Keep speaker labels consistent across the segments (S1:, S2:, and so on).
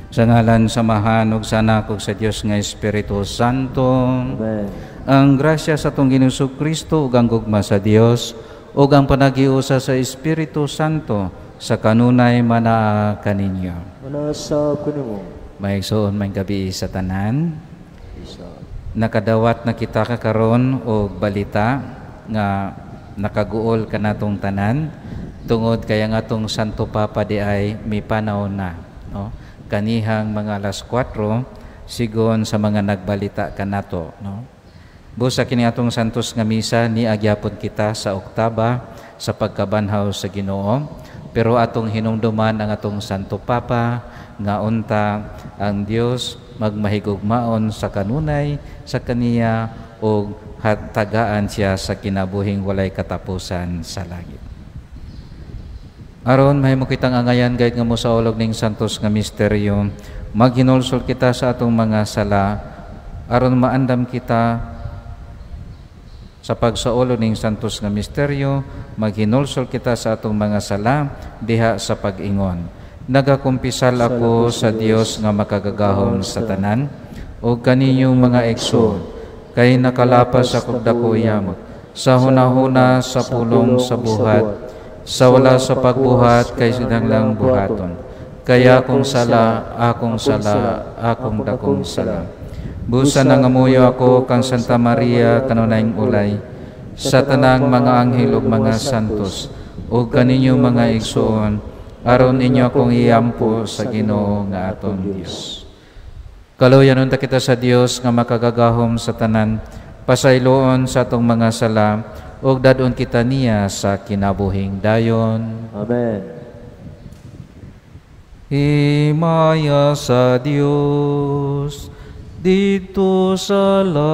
S1: Sa ngalan sa Amahan ug sa Anak ug sa Dios nga Espiritu Santo.
S2: Amen.
S1: Ang grasya sa atong Ginoong Kristo ug ang gugma sa Dios ug ang panagiusa sa Espiritu Santo sa kanunay manaa kaninyo.
S2: Manasab kanimo.
S1: Maigsoon, maayong gabii sa tanan.
S2: Isa.
S1: Nakadawat na kita kakaron og balita nga nakaguol kanatong tanan tungod kay ang atong Santo Papa di ay mipanaw na, no? Kanihang mga alas 4 sigon sa mga nagbalita kanato, no? Busa kini atong santos nga misa niagyapon kita sa oktaba sa pagkabanhaw sa Ginoo, pero atong hinumduman ang atong Santo Papa nga unta ang Dios magmahigugmaon sa kanunay sa kaniya og tagaan siya sa kinabuhing walay katapusan sa langit. Aron mahimo kitang angayan gayud nga mosaulog ning santos nga misteryo, maghinulsol kita sa atong mga sala aron maandam kita sa pagsaulog ning santos nga misteryo. Maghinulsol kita sa atong mga sala diha sa pag-ingon: Nagakumpisal ako sa Dios nga makagagahom sa tanan ug kaninyong mga igsoon, kay nakalapas akog dako yamot sa hunahuna, sa pulong, sa buhat, sa wala sa pagbuhat kay sinanglang buhaton. Kaya akong sala, akong sala, akong dakong sala. Busa nangamuyo ako kang Santa Maria kanunayng ulay, sa tanang mga anghel ug mga santos, ug kaninyo mga igsoon, aron inyo akong iampo sa Ginoo nga atong Dios. Kaluyan unta kita sa Dios nga makagagahom sa tanan, pasayloon sa atong mga sala, ug dadon kita niya sa kinabuhing dayon.
S2: Amen.
S1: Himaya sa Dios didto sa langit.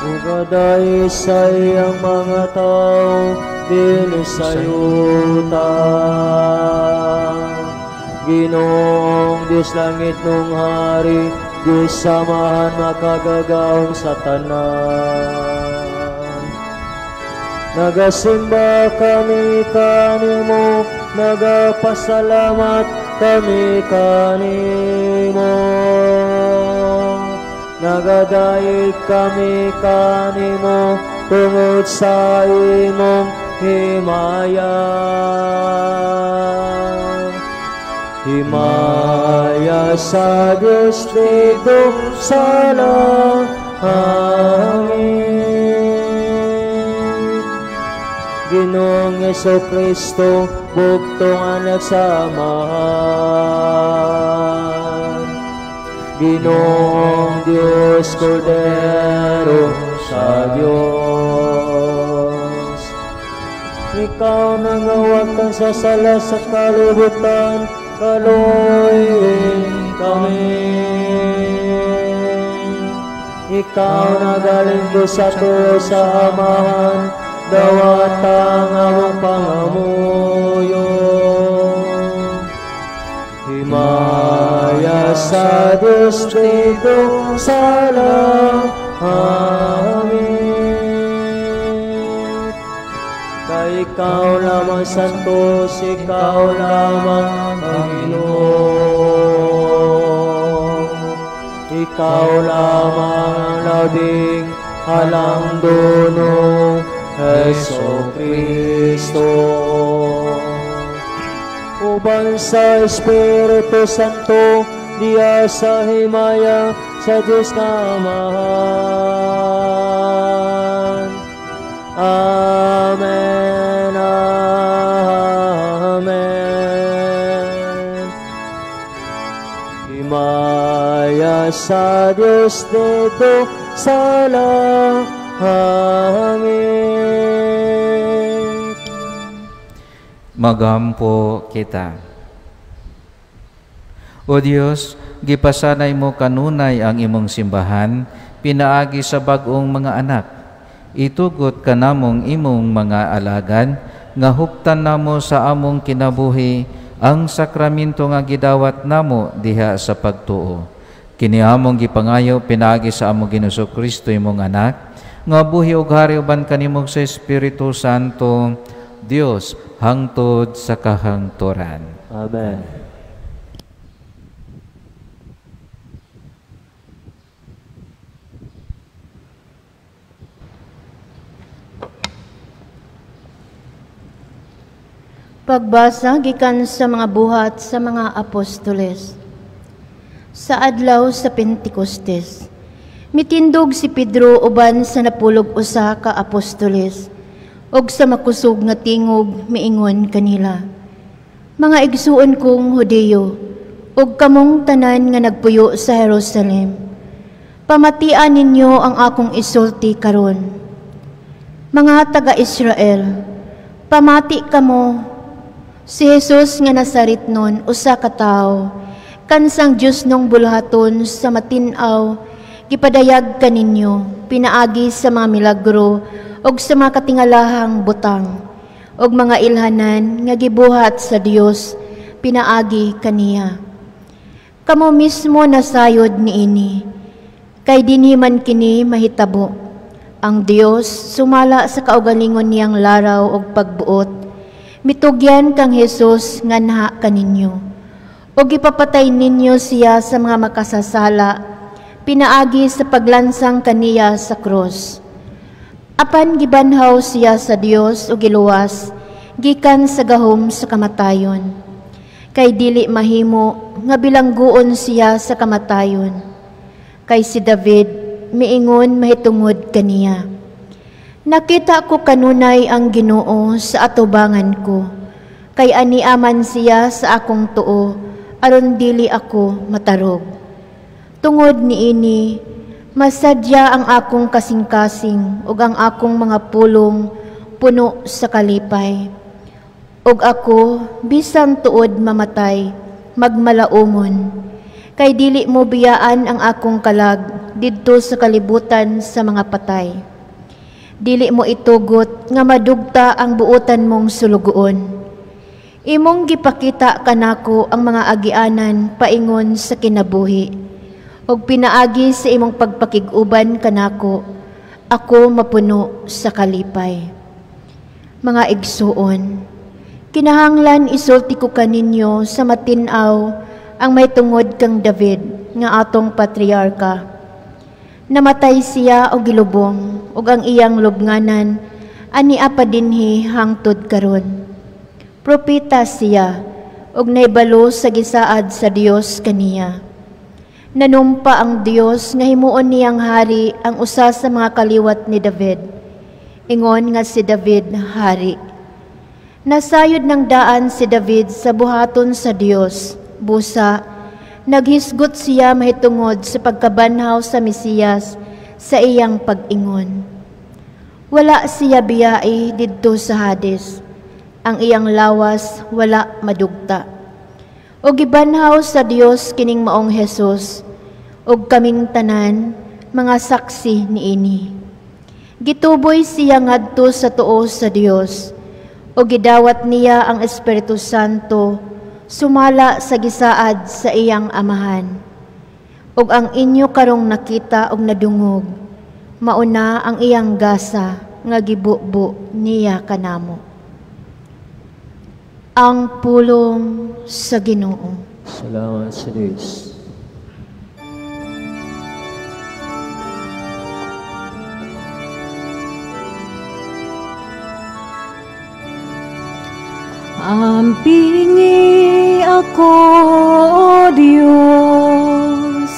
S2: Ug aday sa iyang mga tao dinhi sa yuta. Ginoong Dios langit nung hari, Dios samahan makagagahom sa tanan. Nagasimba kami kanimo, nagapasalamat kami kanimo. Nagadayeg kami kanimo tungod sa imong himaya. Himaya sa Dios didto sa langit. Ginoong Jesucristo, bugtong anak sa Amahan. Ginoong Dios, Kordero sa Dios. Ikaw nangawatan sa sala sa kalibutan, kaluoyin kami. Ikaw nagaling sa tuo sa Amahan, dawata ang among pangamuyo. Himaya sa Dios didto sa langit. Kay ikaw lamang santos, ikaw lamang ang Ginoo. Ikaw lamang ang labing halang duno, Jesu Kristo. Uban sa Espiritu Santo, diya sa himaya sa Diyos nga Amahan. Amen, Amen. Himaya sa Diyos didto sa langit.
S1: Magampo kita. O Dios, gipasanay mo kanunay ang imong simbahan, pinaagi sa bag-ong mga anak. Itugot kanamong imong mga alagad, nga huptan namo sa among kinabuhi ang sakramento nga gidawat namo diha sa pagtuo. Kini among gipangayo pinaagi sa among Ginoong Kristo imong anak, nga buhi ug hari uban kanimo sa Espiritu Santo, Dios hangtod sa kahangturan.
S2: Amen.
S3: Pagbasa gikan sa mga buhat sa mga apostoles. Sa adlaw sa Pentecostes, mitindog si Pedro uban sa 11 ka apostoles, ug sa makusog nga tingog miingon kanila, "Mga igsuon kong Hudiyo, ug kamong tanan nga nagpuyo sa Jerusalem, pamatian ninyo ang akong isulti karon. Mga taga-Israel, pamati kamo. Si Jesus nga Nazaret nun, usa ka tawo, kansang Dios nung bulhaton sa matin-aw, gipadayag kaninyo, pinaagi sa mga milagro ug sa mga katingalahang butang, ug mga ilhanan nga gibuhat sa Dios, pinaagi kaniya. Kamo mismo nasayod niini, kay dinhi man kini mahitabo. Ang Dios sumala sa kaugalingon niyang laraw ug pagbuot, mitugyan kang Jesus nga naha kaninyo, ug ipapatay ninyo siya sa mga makasasala, pinaagi sa paglansang kaniya sa krus. Apan gibanhaw siya sa Dios ug giluwas gikan sa gahom sa kamatayon. Kay dili mahimo nga bilangguon siya sa kamatayon. Kay si David miingon mahitungod kaniya, nakita ko kanunay ang Ginoo sa atubangan ko, kay aniaman siya sa akong tuo, aron dili ako matarog. Tungod niini, masadya ang akong kasing-kasing ug ang akong mga pulong puno sa kalipay. Ug ako, bisan tuod mamatay, magmalaumon, kay dili mo biyaan ang akong kalag didto sa kalibutan sa mga patay. Dili mo itugot nga madugta ang buotan mong sulugoon. Imong gipakita kanako ang mga agianan paingon sa kinabuhi, ug pinaagi sa imong pagpakig-uban kanako, ako mapuno sa kalipay. Mga igsuon, kinahanglan isulti ko kaninyo sa matin-aw ang may tungod kang David nga atong patriarka. Namatay siya og gilubong, ug ang iyang lubnganan ania pa dinhi hangtod karon. Propeta siya ug naibalo sa gisaad sa Dios kaniya. Nanumpa ang Dios nga himuon niyang hari ang usa sa mga kaliwat ni David. Ingon nga si David hari. Nasayod ng daan si David sa buhaton sa Dios, busa naghisgot siya mahitungod sa pagkabanhaw sa Mesiyas sa iyang pag-ingon. Wala siya biyai didto sa Hades, ang iyang lawas wala madugta. O gibanhaw sa Dios kining maong Jesus, ug kaming tanan mga saksi niini. Gituboy siya ngadto sa tuo sa Dios, ug gidawat niya ang Espiritu Santo sumala sa gisaad sa iyang amahan. Ug ang inyo karong nakita og nadungog, mauna ang iyang gasa nga gibubo niya kanamo. Ang pulong sa Ginoo.
S2: Salamat sa Diyos.
S4: Ampingi ako, O Diyos,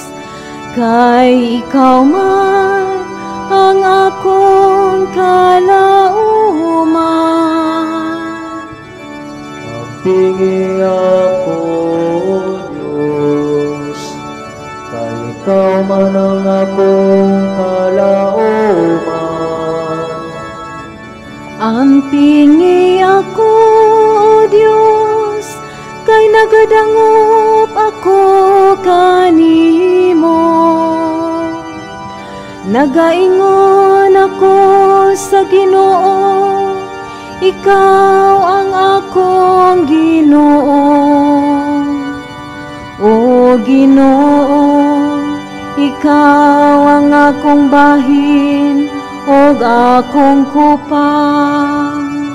S4: kay ikaw man ang akong kalauman.
S2: Ampingi ako, O Diyos, kay ikaw man ang akong kalauman.
S4: Ampingi ako, O Diyos, kay nagadangop ako kanimo. Nagaingon ako sa Ginoo, ikaw ang akong Ginoo. O Ginoo, Ikaw ang akong bahin ug akong kupang.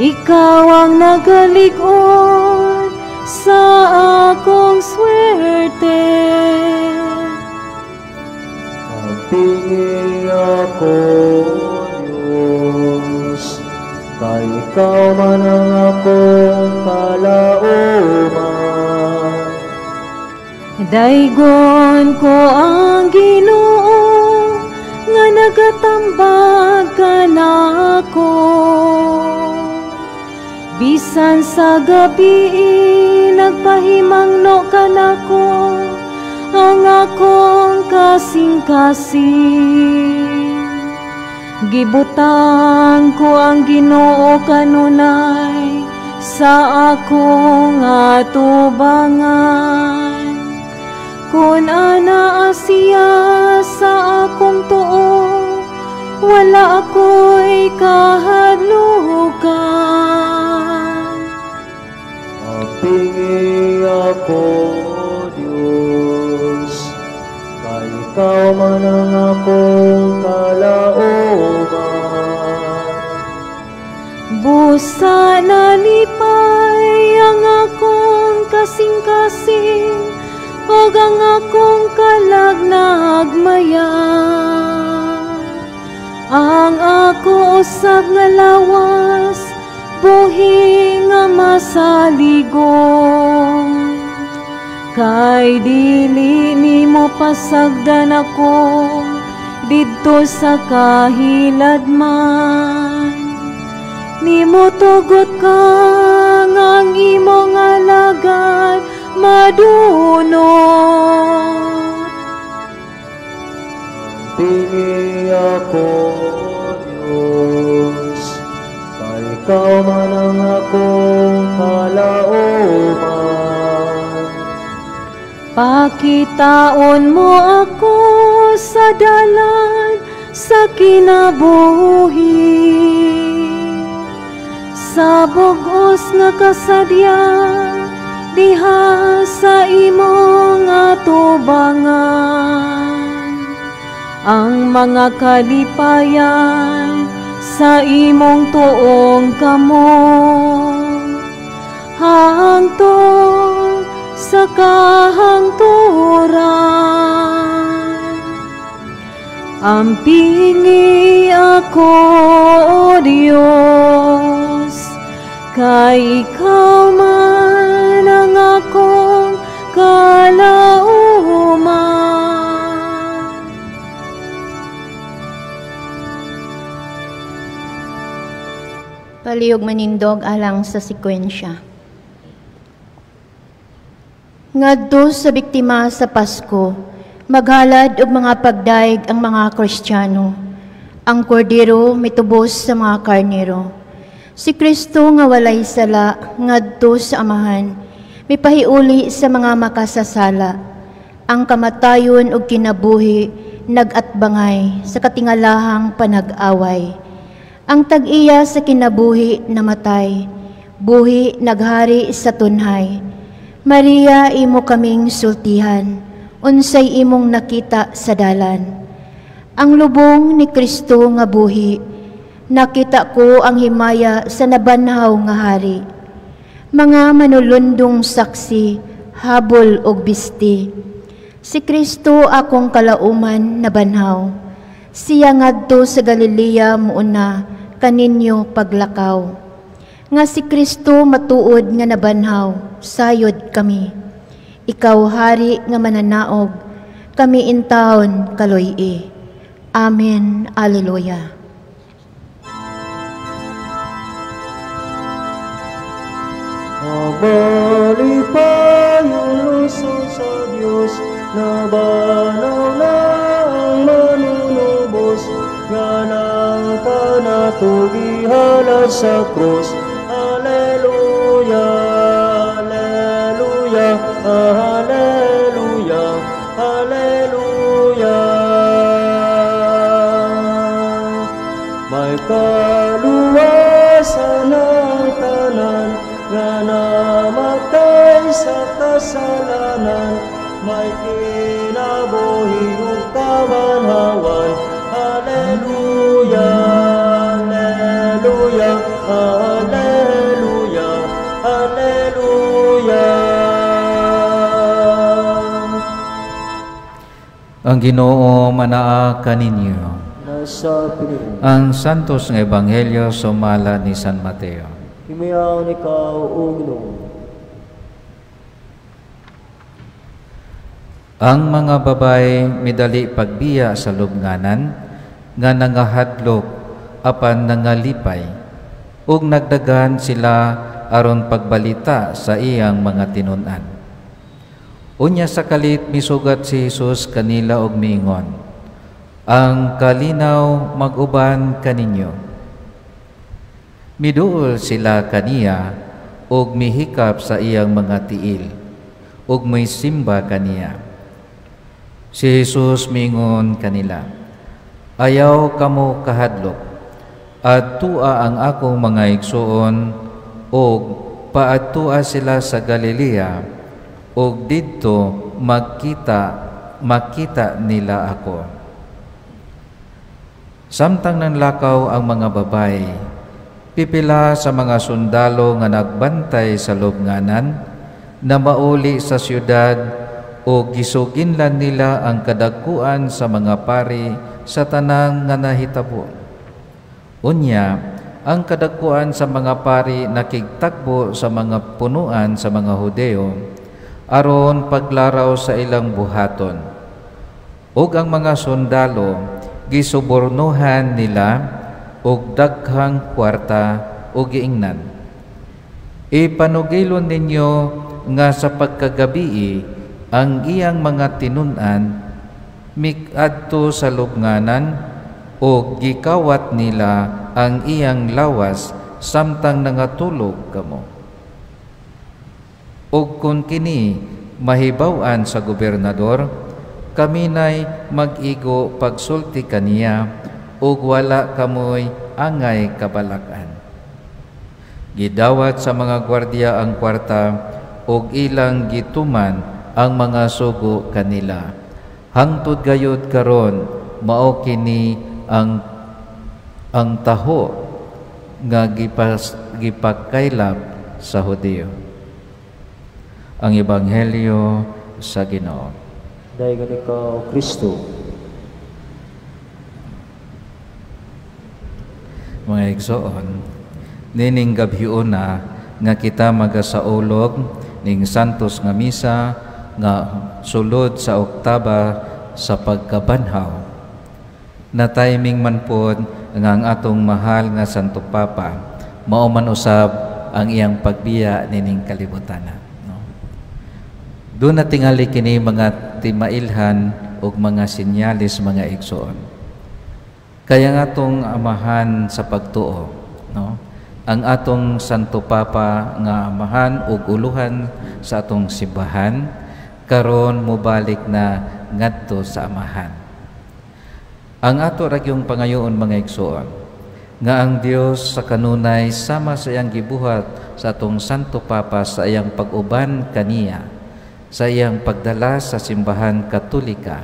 S4: Ikaw ang nagalig-on sa akong swerte.
S2: Ampingi ako, Diyos, kay ikaw man ang akong kalauman.
S4: Daygon ko ang Ginoo nga nagatambag kanako. Bisan sa gabi nagpahimangno kanako ang akong kasing-kasing. Gibutang ko ang Ginoo kanunay sa akong atubangan. Kung anaa siya sa akong tuo, wala ako'y kahadlukan.
S2: Ampingi ako, Diyos, kay ikaw man ang akong kalauman.
S4: Busa nalipay ang akong kasing-kasing, ug ang akong kalag nagmaya. Ang ako usab nga lawas, buhi nga masaligon. Kay dili nimo pasagdan ako didto sa kahiladman. Nimo tugot ka nga ang imong alagad madunot.
S2: Ampingi ako, Diyos, kay ikaw man ang akong kalauman.
S4: Pakitaon mo ako sa dalan sa kinabuhi, sa bug-os nga kasadya diha sa imong atubangan. Ang mga kalipayan sa imong tuong kamot, hangtod sa kahangturan. Ampingi ako, O Diyos, kay ikaw man ang akong kalauman.
S3: Palihog manindog alang sa sekwensya. Ngadto sa biktima sa Pasko, maghalad og mga pagdaig ang mga Kristiyano. Ang kordero mitubos sa mga karnero. Si Kristo nga walay sala ngadto sa Amahan, mipahiuli sa mga makasasala. Ang kamatayon ug kinabuhi nagatbangay sa katingalahang panag-away. Ang tag-iya sa kinabuhi namatay, buhi naghari sa tunhay. Maria, imo kaming sultihan, unsay imong nakita sa dalan. Ang lubong ni Kristo nga buhi, nakita ko ang himaya sa nabanhaw nga hari. Mga manulundong saksi, habol og bisti. Si Kristo akong kalauman nabanhaw. Siya ngadto sa Galilea muuna kaninyo paglakaw. Nga si Kristo matuod nga nabanhaw, sayod kami. Ikaw hari nga mananaog, kami intawon kaloy-i. Amen. Alleluia.
S2: Malipayong lusod sa Diyos, nabanaw na ang manunubos, nga nang kanatugihala sa krus. Alleluia, alleluia, alleluia, alleluia. May kaluwasan ang tanan, nga namatay sa kasalanan, may kinabuhi
S1: Ang Ginoo manaa kaninyo.
S2: Nasa pinili.
S1: Ang Santos nga Ebanghelyo sumala ni San Mateo.
S2: Himayaon ikaw, O Ginoo.
S1: Ang mga babae midali pagbiya sa lubnganan nga nangahadlok apan nangalipay, ug nagdagan sila aron pagbalita sa iyang mga tinun-an. Unya sa kalit misugat si Jesus kanila og miingon, "Ang kalinaw mag-uban kaninyo." Miduol sila kaniya og mihikap sa iyang mga tiil ug misimba kaniya. Si Jesus miingon kanila, "Ayaw kamo kahadlok, adtua ang akong mga igsuon og paadtua sila sa Galilea ug didto makita nila ako." Samtang nanlakaw ang mga babae, pipila sa mga sundalo nga nagbantay sa lubnganan na mauli sa siyudad o gisuginlan nila ang kadagkuan sa mga pari sa tanang nga nahitabo. Unya, ang kadagkuan sa mga pari nakigtagbo sa mga punuan sa mga Hudeo aron paglaraw sa ilang buhaton. Ug ang mga sundalo gisubornohan nila og daghang kwarta ug giingnan, "Ipanugilon ninyo nga sa pagkagabii ang iyang mga tinun-an mikadto sa lubnganan ug gikawat nila ang iyang lawas samtang nangatulog kamo. Ug kun kini mahibaw-an sa gobernador, kami nay mag-igo pagsulti kaniya ug wala kamoy angay kabalak-an." Gidawat sa mga gwardiya ang kwarta ug ilang gituman ang mga sugo kanila. Hangtod gayud karon mao kini ang taho nga gipakaylap sa Hudiyo. Ang Ebanghelyo sa Ginoo.
S2: Dayon ikaw, Kristo.
S1: Mga igsoon, nining gabhiona nga kita magasaulog ning Santos nga Misa nga sulod sa oktaba sa pagkabanhaw. Na timing man pod nga ang atong mahal nga Santo Papa mao man usab ang iyang pagbiya nining kalibutan. No? Doon na tingali kini mga timailhan ug mga sinyalis, mga igsoon. Kaya nga atong amahan sa pagtuo, no? Ang atong Santo Papa nga amahan ug uluhan sa atong simbahan karon mobalik na ngadto sa amahan. Ang ato ra gyung pangayoon, mga igsoon, nga ang Dios sa kanunay sama sa iyang gibuhat sa atong Santo Papa sa iyang pag-uban kaniya, sa iyang pagdala sa simbahan Katolika,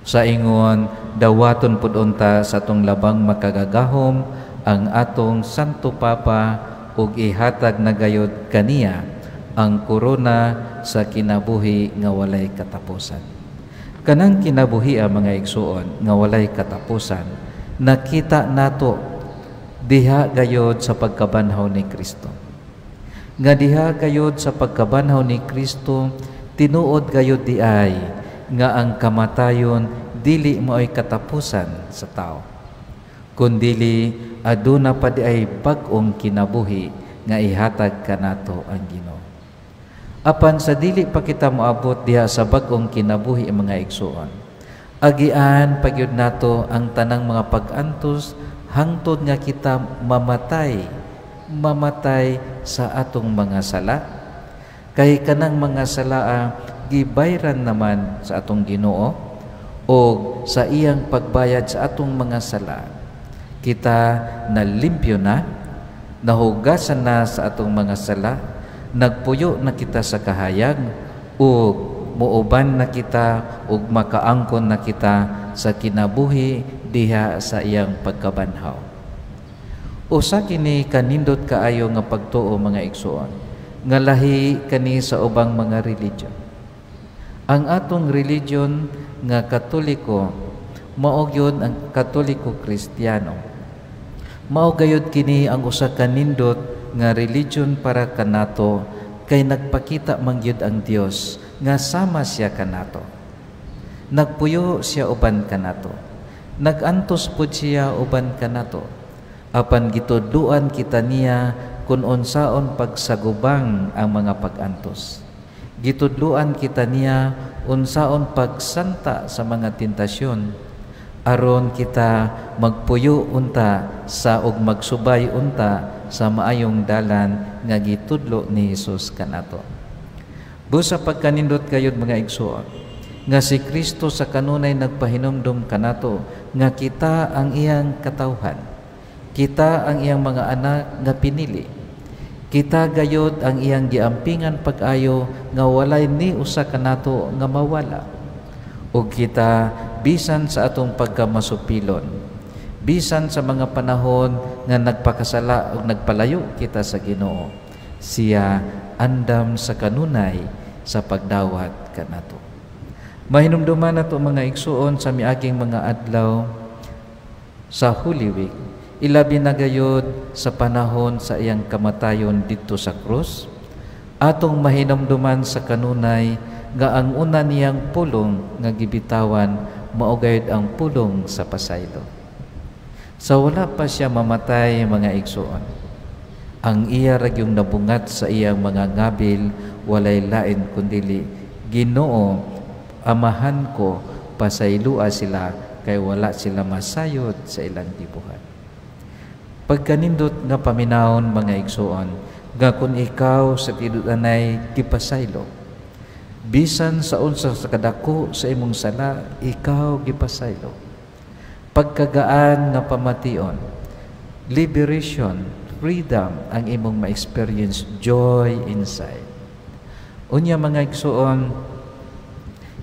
S1: sa ingon dawaton pud unta sa atong labang makagagahom ang atong Santo Papa ug ihatag na gayod kaniya ang korona sa kinabuhi nga walay katapusan. Kanang kinabuhi ang mga igsuon nga walay katapusan, nakita nato diha gayod sa pagkabanhaw ni Kristo. Nga diha gayod sa pagkabanhaw ni Kristo, tinuod gayod di ay nga ang kamatayon dili maoy katapusan sa tao, kundili aduna pa di ay bag-ong kinabuhi nga ihatag kanato ang Ginoo. Apan sa dili pa kita moabot diha sa bag-ong kinabuhi, mga igsuon, agian pagyud nato ang tanang mga pag-antos hangtod nga kita mamatay sa atong mga sala. Kay kanang mga sala gibayran naman sa atong Ginoo, o sa iyang pagbayad sa atong mga sala kita nalimpyo na, nahugasan na sa atong mga sala, nagpuyo na kita sa kahayag, ug muuban na kita ug makaangkon na kita sa kinabuhi diha sa iyang pagkabanhaw. Usa kini kanindot kaayo nga pagtuo, mga igsuon, nga lahi kani sa ubang mga religion. Ang atong religion nga Katoliko, mao gyud ang Katoliko Kristiyano. Mao gayud kini ang usa ka nindot nga religion para kanato, kay nagpakita man gyud ang Dios nga sama siya kanato. Nagpuyo siya uban kanato. Nagantos pud siya uban kanato. Apan gitudluan kita niya kung unsaon pagsagubang ang mga pag-antos. Gitudluan kita niya unsaon pagsanta sa mga tentasyon, aron kita magpuyo unta sa ug magsubay unta sa maayong dalan nga gitudlo ni Hesus kanato. Busa pagkanindot kayod, mga igsoon, nga si Kristo sa kanunay nagpahinumdum kanato nga kita ang iyang katawhan. Kita ang iyang mga anak nga pinili. Kita gayod ang iyang giampingan pag-ayo nga walay ni usa kanato nga mawala. Ug kita, bisan sa atong pagkamasupilon, bisan sa mga panahon nga nagpakasala ug nagpalayo kita sa Ginoo, siya andam sa kanunay sa pagdawat kanato. Mahinumduman nato, mga igsuon, sa miaging mga adlaw sa Holy Week, ilabi na gayod sa panahon sa iyang kamatayon didto sa krus, atong mahinumduman sa kanunay nga ang una niyang pulong nga gibitawan mao gayud ang pulong sa pasaylo. Sa wala pa siya mamatay, mga igsuon, ang iya ra gyung nabungat sa iyang mga ngabil walay lain kundili, "Ginoo, Amahan ko, pasaylua sila kay wala sila masayod sa ilang gibuhat." Pagkanindot nga paminawon, mga igsuon, nga kung ikaw sa tinud-anay gipasaylo, bisan sa unsa sa kadako sa imong sala, ikaw gipasaylo. Pagkagaan nga pamation, liberation, freedom ang imong ma-experience, joy inside. Unya, mga igsuon,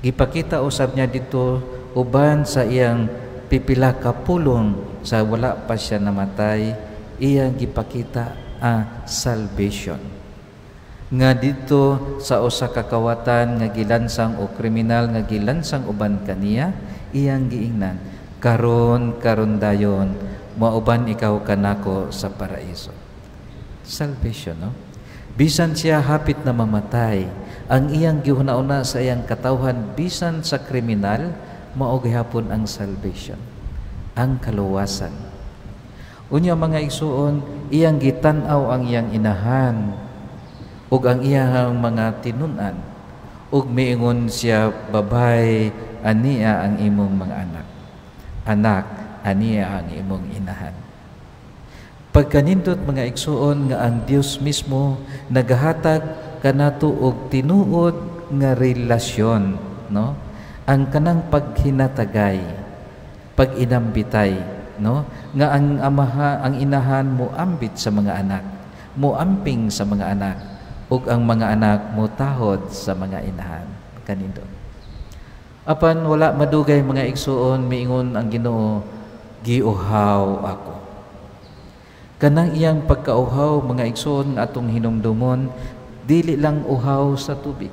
S1: gipakita usab niya dito uban sa iyang pipila ka pulong sa wala pa siya namatay, iyang gipakita ang salvation. Nga dito sa usa ka kawatan nga gilansang o kriminal nga gilansang uban kaniya, iyang giingnan, "Karon karon dayon mauban ikaw kanako sa paraiso." Salvation, no? Bisan siya hapit na mamatay, ang iyang gihuna-una sa iyang katawhan, bisan sa kriminal, mao gihapon ang salvation, ang kaluwasan. Unya, mga igsuon, iyang gitan-aw ang iyang inahan ug ang iyang mga tinun-an ug miingon siya, "Babay, ania ang imong mga anak. Anak, ania ang imong inahan." Pagkanindot, mga igsuon, nga ang Dios mismo nagahatag kanato og tinuod nga relasyon, no? Ang kanang paghinatagay, pag-inambitay, no? Nga ang amaha, ang inahan mo ambit sa mga anak, mo amping sa mga anak, ug ang mga anak mo tahod sa mga inahan. Kanindot. Apan wala madugay, mga igsuon, miingon ang Ginoo, "Giuhaw ako." Kanang iyang pagkauhaw, mga igsuon, atong hinumdumon, dili lang uhaw sa tubig,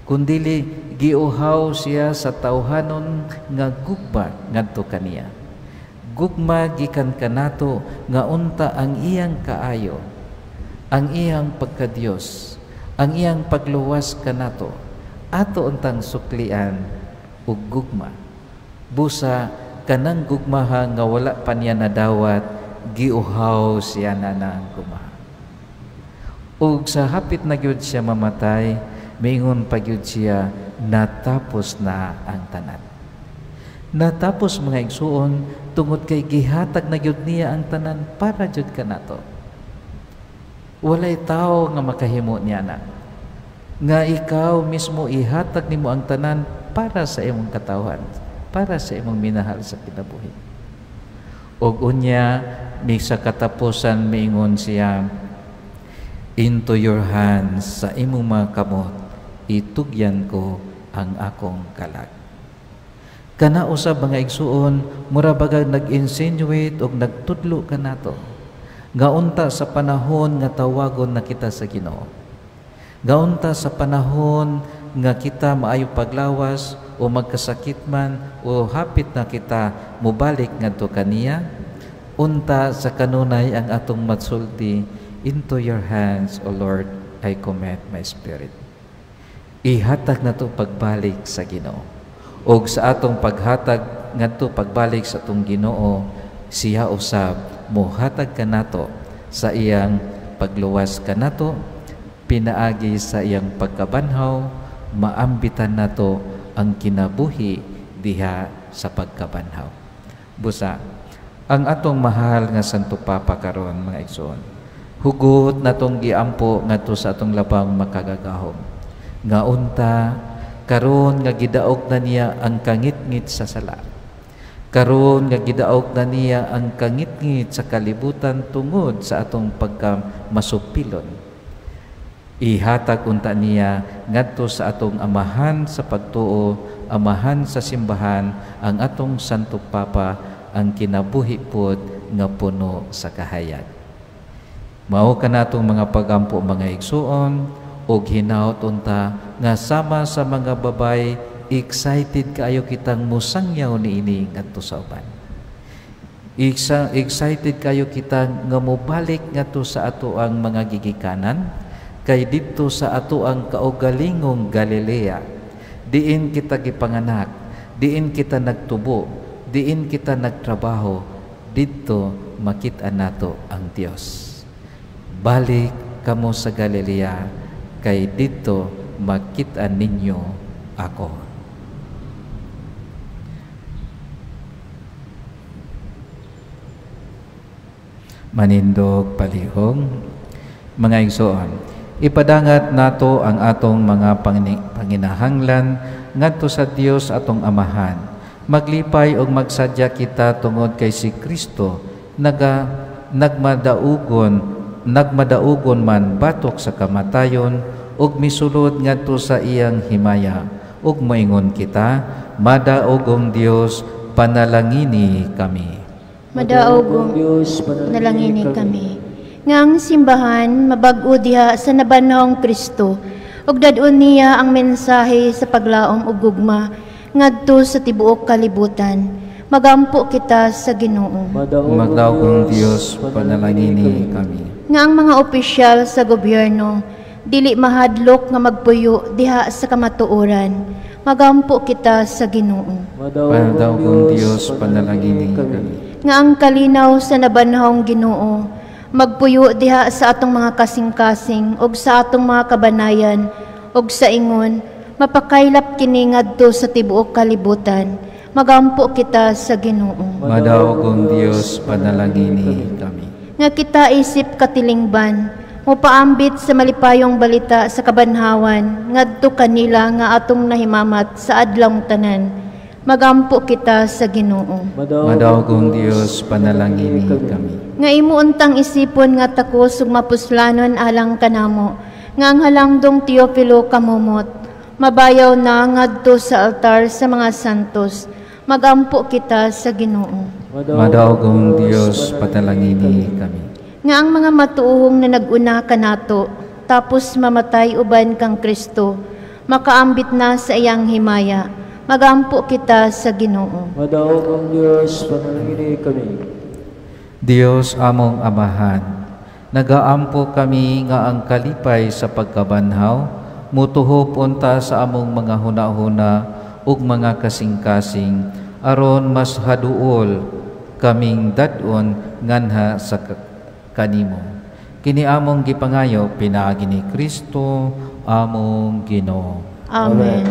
S1: kundili giuhaw siya sa tawhanon nga gugma ngadto kaniya. Gugma gikan kanato nga unta ang iyang kaayo, ang iyang pagkadiyos, ang iyang pagluwas kanato, ato untang suklian og gugma. Busa kanang gugmaha nga wala pa niya nadawat, giuhaw siya na ng gugmaha. Ug sa hapit na gyud siya mamatay, miingon pa gyud siya, "Natapos na ang tanan." Natapos, mga igsuon, tungod kay gihatag na gyud niya ang tanan para jud kanato. Walay tao nga makahimo niya na. Nga ikaw mismo ihatag nimo ang tanan para sa imong katawhan, para sa imong minahal sa kinabuhi. Ug unya, mi sa katapusan miingon siya, "Into your hands, sa imong mga kamot, itugyan ko ang akong kalag." Kana usab, mga igsuon, mura bagag nag-insinuate og nagtudlo kanato nga unta sa panahon nga tawagon na kita sa Ginoo, nga unta sa panahon nga kita maayo paglawas o magkasakit man o hapit na kita mobalik ngadto kaniya? Unta sa kanunay ang atong matsulti, into your hands, O Lord, I commit my spirit. Ihatag nato pagbalik sa Ginoo. Og sa atong paghatag ngadto pagbalik sa atong Ginoo, siya usab mohatag kanato sa iyang pagluwas kanato, pinaagi sa iyang pagkabanhaw, maambitan nato ang kinabuhi diha sa pagkabanhaw. Busa, ang atong mahal nga Santo Papa karon mga igsoon, hugot natong giampo ngadto sa atong labang makagagahom. Nga unta karon nga gidaog na niya ang kangitngit sa sala. Karon nga gidaog na niya ang kangitngit sa kalibutan tungod sa atong pagkamasupilon. Ihatag unta niya ngadto sa atong amahan sa pagtuo, amahan sa simbahan, ang atong Santo Papa, ang kinabuhi pod nga puno sa kahayag. Mao kanatong mga pagampo mga igsuon, og hinaot unta nga sama sa mga babay, excited kaayo kitang musangyaw niini ngadto sa uban. Excited kayo kita nga mobalik ngadto sa ato ang mga gigikanan, kay didto sa ato ang kaugalingong Galilea, diin kita gipanganak, diin kita nagtubo, diin kita nagtrabaho, didto makit-an nato ang Dios. Balik kamo sa Galilea, kay didto makit-an ninyo ako. Manindog palihong mga igsoon, ipadangat nato ang atong mga panginahanglan ngadto sa Dios atong Amahan. Maglipay og magsadya kita tungod kay si Kristo nagmadaugon man batok sa kamatayon ug misulod ngadto sa iyang himaya. Ug moingon kita, madaogong Dios, panalangini kami.
S3: Madaogong Dios, panalangini kami. Nga ang simbahan mabag-o diha sa nabanhawng Kristo, ug dad-on niya ang mensahe sa paglaom ug gugma ngadto sa tibuok kalibutan. Magampo kita sa Ginoo.
S1: Madaogong Dios, panalangini kami.
S3: Nga ang mga opisyal sa gobyerno dili mahadlok nga magpuyo diha sa kamatuoran. Magampo kita sa Ginoo.
S1: Madaogong Dios, panalangini kami.
S3: Nga ang kalinaw sa nabanhawng Ginoo magpuyo diha sa atong mga kasing-kasing ug sa atong mga kabanayan ug sa ingon mapakaylap kini ngadto sa tibuok kalibutan. Magampo kita sa Ginoo.
S1: Madaogong Dios, panalangini kami.
S3: Nga kita isip katilingban mopaambit sa malipayong balita sa kabanhawan ngadto kanila nga atong nahimamat sa adlawng tanan. Magampo kita sa Ginoo.
S1: Madaogong Dios, panalangini kami.
S3: Nga imo untang isipon nga takos ug mapuslanon alang kanamo, nga ang halangdong Teofilo kamumot mabayaw na ngadto sa altar sa mga santos. Magampo kita sa Ginoo.
S1: Madaogong Dios, panalangini kami.
S3: Nga ang mga matuohong na nag-una kanato tapos mamatay uban kang Kristo, makaambit na sa iyang himaya. Magampo kita sa Ginoo.
S2: Madaogong Dios, panalangini kami.
S1: Dios among Amahan, nagaampo kami nga ang kalipay sa pagkabanhaw mutuhop unta sa among mga hunahuna ug mga kasing-kasing, aron mas haduol kaming dad-on nganha sa kanimo. Kini among gipangayo pinaagi ni Kristo among Ginoo.
S3: Amen.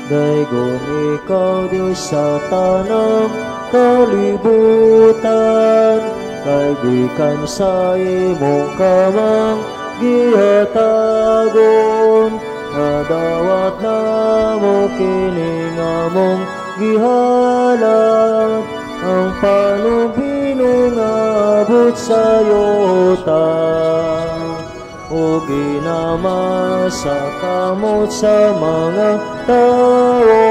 S2: Daygon ikaw, Diyos, sa tanang kalibutan, kay gikan sa imong kamang gihatagon, nadawat namo kini nga among gihalad, ang panubinong abot sa yuta. O ginama sa kamot sa mga tao,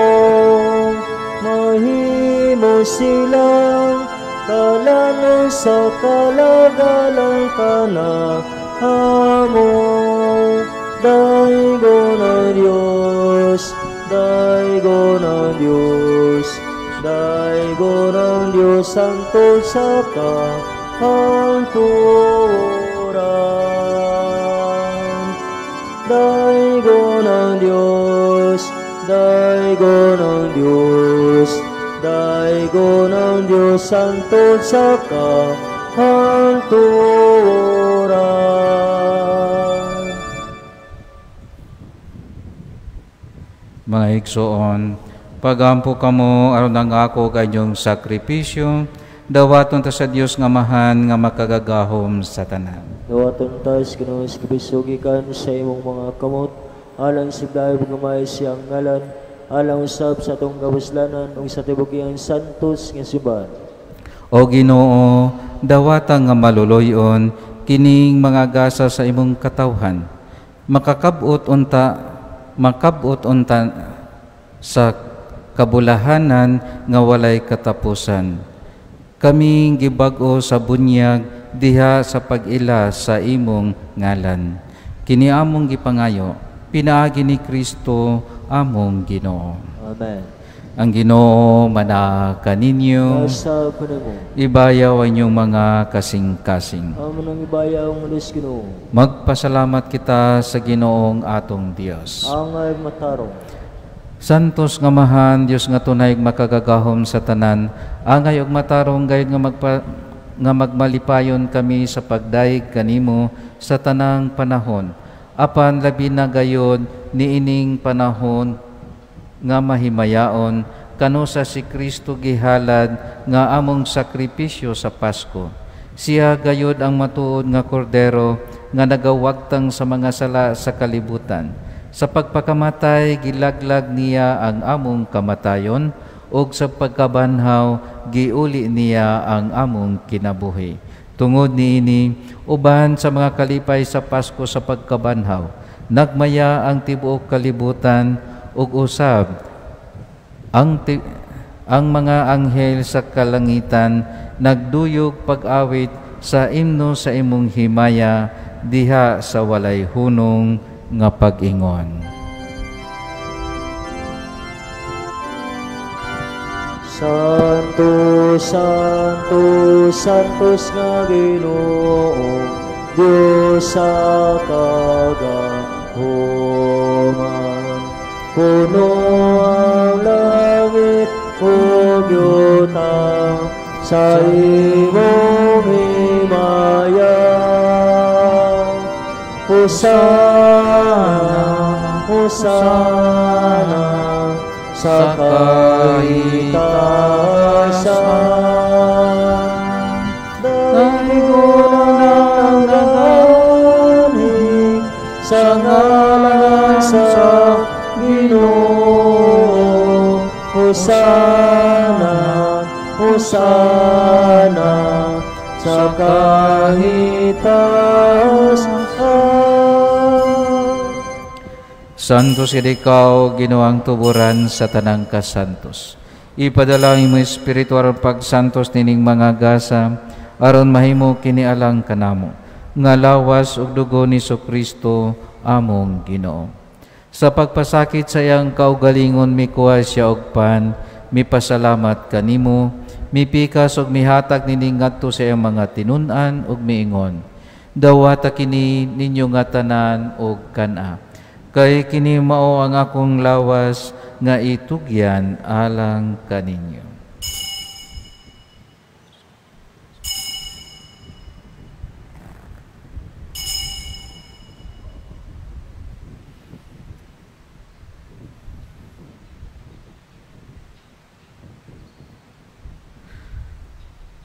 S2: mahimo silang Kalanon sa kalagalang kanahamo. Daigo ng Diyos, daigo ng Diyos, daigo ng Diyos santod sa kahangturan. Daigo ng Diyos, daigo ng Diyos, daigo ng Diyos santod sa kahangturan.
S1: Mga igsoon, pagampo kamo aron ang ako kanyong sakripisyo, dawaton ta sa Dios nga Amahan nga makagagahom sa tanan.
S2: Dawaton ta sa Ginoo sa gikan sa imong mga kamot, alang sa dayeg gamay siyang ngalan, alang usab sa atong kabuslanan ug sa tibuok iyang santos nga simbahan.
S1: O Ginoo, dawata nga maluloy-on kining mga gasa sa imong katawhan, makakab-ot unta sa kabulahanan nga walay katapusan. Kaming gibag-o sa bunyag diha sa pag-ila sa imong ngalan. Kini among gipangayo, pinaagi ni Kristo among Ginoo.
S2: Amen.
S1: Ang Ginoo mana kaninyo. Ibayaw ang inyong mga kasing-kasing.
S2: Amo nang ibayaw ang Diyos Ginoo.
S1: Magpasalamat kita sa Ginoong atong Dios.
S2: Angay matarong.
S1: Santos nga Amahan, Dios nga tunay makagagahom sa tanan, angay og matarong gayud nga magmalipayon kami sa pagdayeg kanimo sa tanang panahon. Apan labi na gayud niining panahon nga mahimayaon kanusa si Kristo gihalad nga among sakripisyo sa Pasko. Siya gayud ang matuod nga kordero nga nagawagtang sa mga sala sa kalibutan. Sa pagpakamatay gilaglag niya ang among kamatayon, ug sa pagkabanhaw giuli niya ang among kinabuhi. Tungod niini, uban sa mga kalipay sa Pasko sa pagkabanhaw, nagmaya ang tibuok kalibutan ug usab ang mga anghel sa kalangitan nagduyog pag-awit sa imno sa imong himaya diha sa walay hunong nga pag-ingon.
S2: Santo, Santo, Santos nga Ginoo, Dios sa kagahoman. Puno ang langit ug yuta sa imong himaya. Hosana, Hosana sa kaitaasan. Daigo ng nagaanhi sa ngalan sa Ginoo. Hosana, Hosana sa kahitaas.
S1: Santos ikaw, Ginoong tuburan sa tanang kasantos. Ipadala ang imong Espiritu aron pagsantos nining mga gasa, aron mahimo kini alang kanamo, nga lawas ug dugo ni Kristo among Ginoo. Sa pagpasakit sa iyang kaugalingon mikuha siya og pan, mipasalamat kanimo, mipikas ug mihatag nining ngadto sa iyang mga tinun-an ug miingon, dawata kini ninyo nga tanan og kan-a. Kay kini mao ang akong lawas nga itugyan alang kaninyo.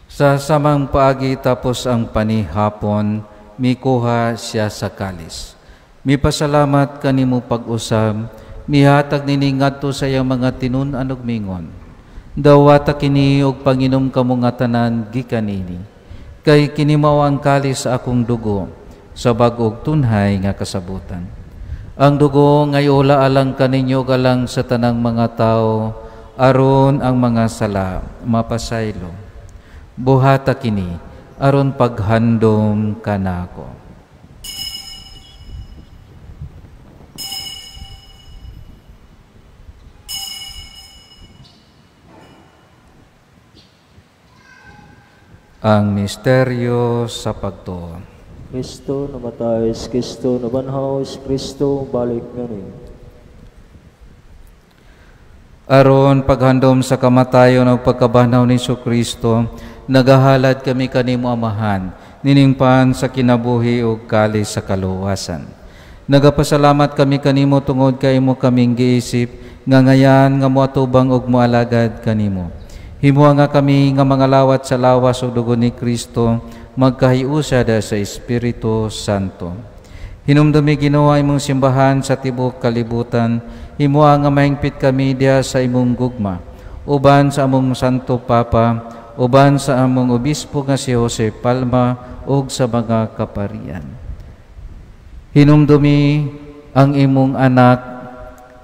S1: Sa samang paagi tapos ang panihapon, mikuha siya sa kalis. Mipasalamat kanimo pag-usab, mihatag nini ngadto sa iyang mga tinun-an ug mingon. Dawata kini og panginom kamo nga tanan gikan nini. Kay kini mao ang kalis sa akong dugo sa bag-ong tunhay nga kasabutan. Ang dugo nga iula alang kaninyo ug alang sa tanang mga tawo, aron ang mga sala mapasaylo. Buhata kini aron paghandom kanako. Ang misteryo sa pagtuo.
S2: Kristo namatay, Kristo nabanhaw, Kristo balik ngani.
S1: Aron paghandom sa kamatayon ug pagkabanhaw ni Kristo, nagahalad kami kanimo Amahan, niningpan sa kinabuhi ug kalis sa kaluwasan. Nagapasalamat kami kanimo tungod kay imo kaming giisip nga ngayan nga moatubang ug moalagad kanimo. Himoa nga kami nga mga lawat sa lawas ug dugo ni Kristo, magkahiusa sa Espiritu Santo. Hinumdumi Ginoo imong simbahan sa tibuok kalibutan, himoa nga mahingpit kami diha sa imong gugma, uban sa among Santo Papa, uban sa among obispo nga si Jose Palma ug sa mga kaparian. Hinumdumi ang imong anak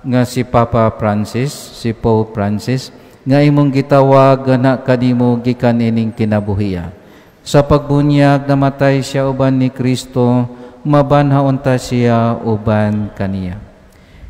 S1: nga si Papa Francis, si Pope Francis, nga imong gitawag na kanimo gikan ining kinabuhiya. Sa pagbunyag namatay siya uban ni Kristo, mabanhaw unta siya uban kaniya.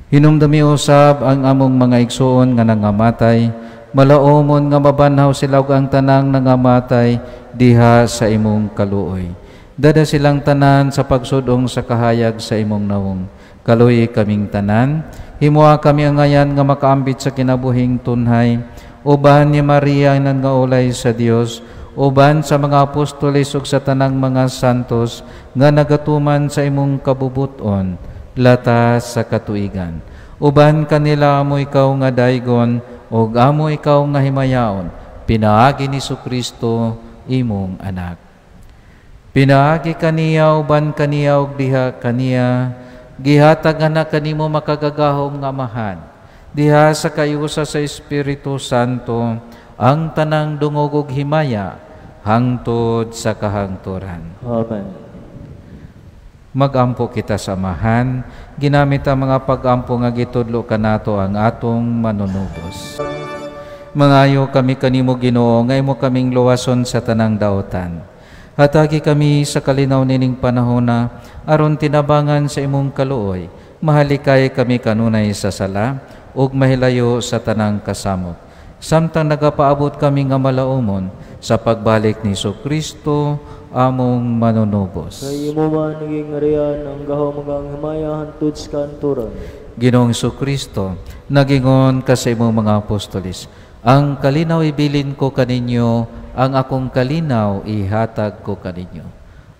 S1: Hinumdumi usab ang among mga igsuon nga nangamatay, malaomon nga mabanhaw sila ug ang tanang nangamatay diha sa imong kaluoy. Dada silang tanan sa pagsudong sa kahayag sa imong nawong. Kaluoy kaming tanan, himoa kami angayan nga makaambit sa kinabuhing tunhay, uban ni Maria nangaulay sa Dios, uban sa mga apostoles ug sa tanang mga santos nga nagatuman sa imong kabubuton latas sa katuigan. Uban kanila amo ikaw nga daygon ug amo ikaw nga himayaon, pinaagi ni Kristo imong anak. Pinaagi kaniya uban kaniya ug diha kaniya gihatag na kanimo makagagahom nga Amahan, diha sa kayusa sa Espiritu Santo ang tanang dungog ug himaya hangtod sa kahangturan.
S2: Amen.
S1: Magampo kita sa Amahan, ginamit ang mga pagampo nga gitudlo kanato ang atong manunubos. Mangayo kami kanimo Ginoo, nga imo kaming luwason sa tanang daotan. Hatagi kami sa kalinaw nining panahona, aron tinabangan sa imong kaluoy, mahalikay kami kanunay sa sala, ug mahilayo sa tanang kasamot. Samtang nagapaabot kami nga malaumon sa pagbalik ni Kristo among manunubos.
S2: Kay imo man naging ngarian ang gahom ug ang himaya hangtod sa kanturan.
S1: Ginoong Kristo, nagingon ka sa imong mga apostoles, ang kalinaw ibilin ko kaninyo, ang akong kalinaw ihatag ko kaninyo.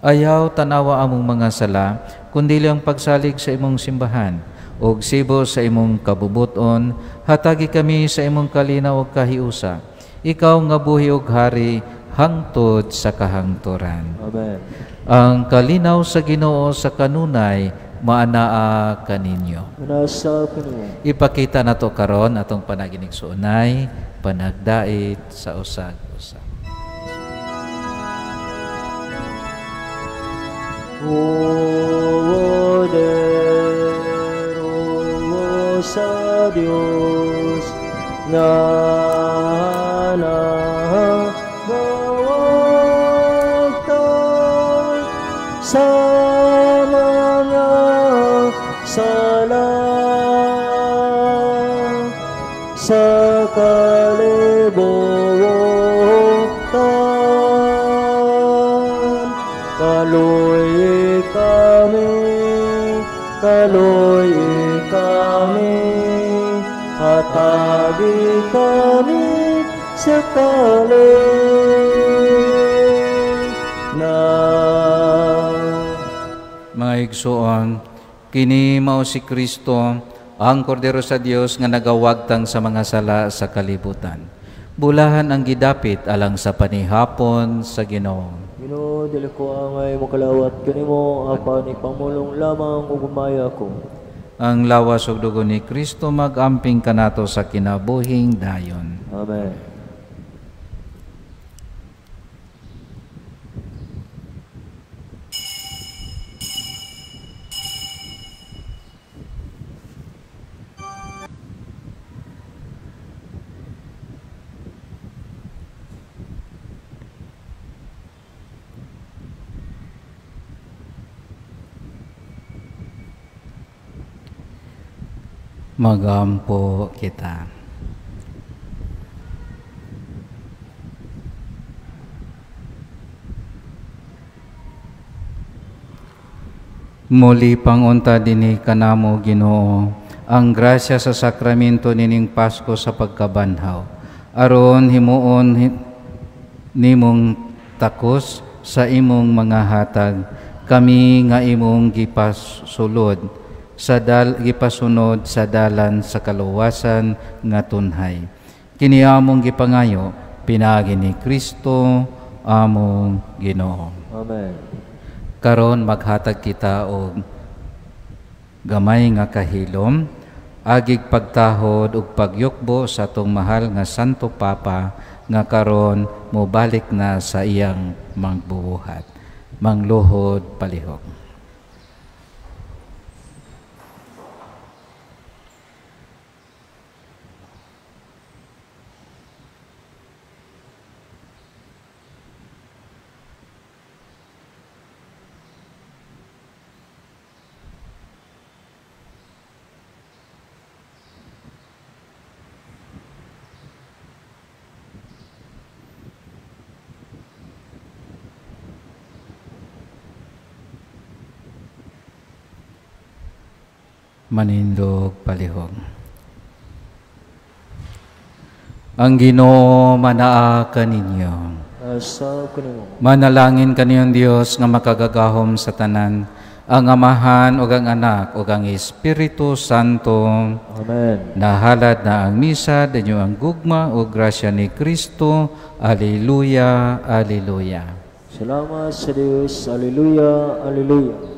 S1: Ayaw tanawa among mga sala, kundi ang pagsalig sa imong simbahan, ug sibo sa imong kabubuton, hatagi kami sa imong kalinaw ug kahiusa. Ikaw nga buhi ug hari hangtod sa kahangturan.
S2: Amen.
S1: Ang kalinaw sa Ginoo sa kanunay maanaa kaninyo. Ipakita nato karon atong panaginig suunay, panagdait sa usag-usa.
S2: O sa Dios nga nagawagtang sa mga sala sa kalibutan, kaluoy kami, kaluoy kami, hatagi kami sa kalinaw.
S1: Mga igsoon, kini mao si Kristo, ang kordero sa Dios nga nagawagtang sa mga sala sa kalibutan. Bulahan ang gidapit alang sa panihapon sa Ginoo.
S2: Ginoo, dili ko angay mokalawat kanimo, apan ipamulong lamang ug humaya ko.
S1: Ang lawas ug dugo ni Kristo magamping kanato sa kinabuhing dayon.
S2: Amen.
S1: Magampo kita. Muli pangunta dinhi kanamo, Ginoo, ang grasya sa sakramento nining Pasko sa pagkabanhaw. Aron himuon nimong takos sa imong mga hatag kami nga imong gipasulod sa gipasunod sa dalan sa kaluwasan nga tunhay. Kini among gipangayo pinaagi ni Kristo among Ginoo.
S2: Amen.
S1: Karon maghatag kita og gamay nga kahilom, agig pagtahod ug pagyukbo sa atong mahal nga Santo Papa nga karon mobalik na sa iyang magbubuhat. Mangluhod palihog. Manindog palihog. Ang Ginoo manaa kaninyo.
S2: Asa kanimo.
S1: Manalangin kaniyong Dios nga makagagahom sa tanan, ang Amahan ug ang Anak ug ang Espiritu Santo.
S2: Amen.
S1: Nahalad na ang misa, danyo ang gugma ug grasya ni Kristo. Alleluia, alleluia.
S2: Salamat sa Dios. Alleluia, alleluia.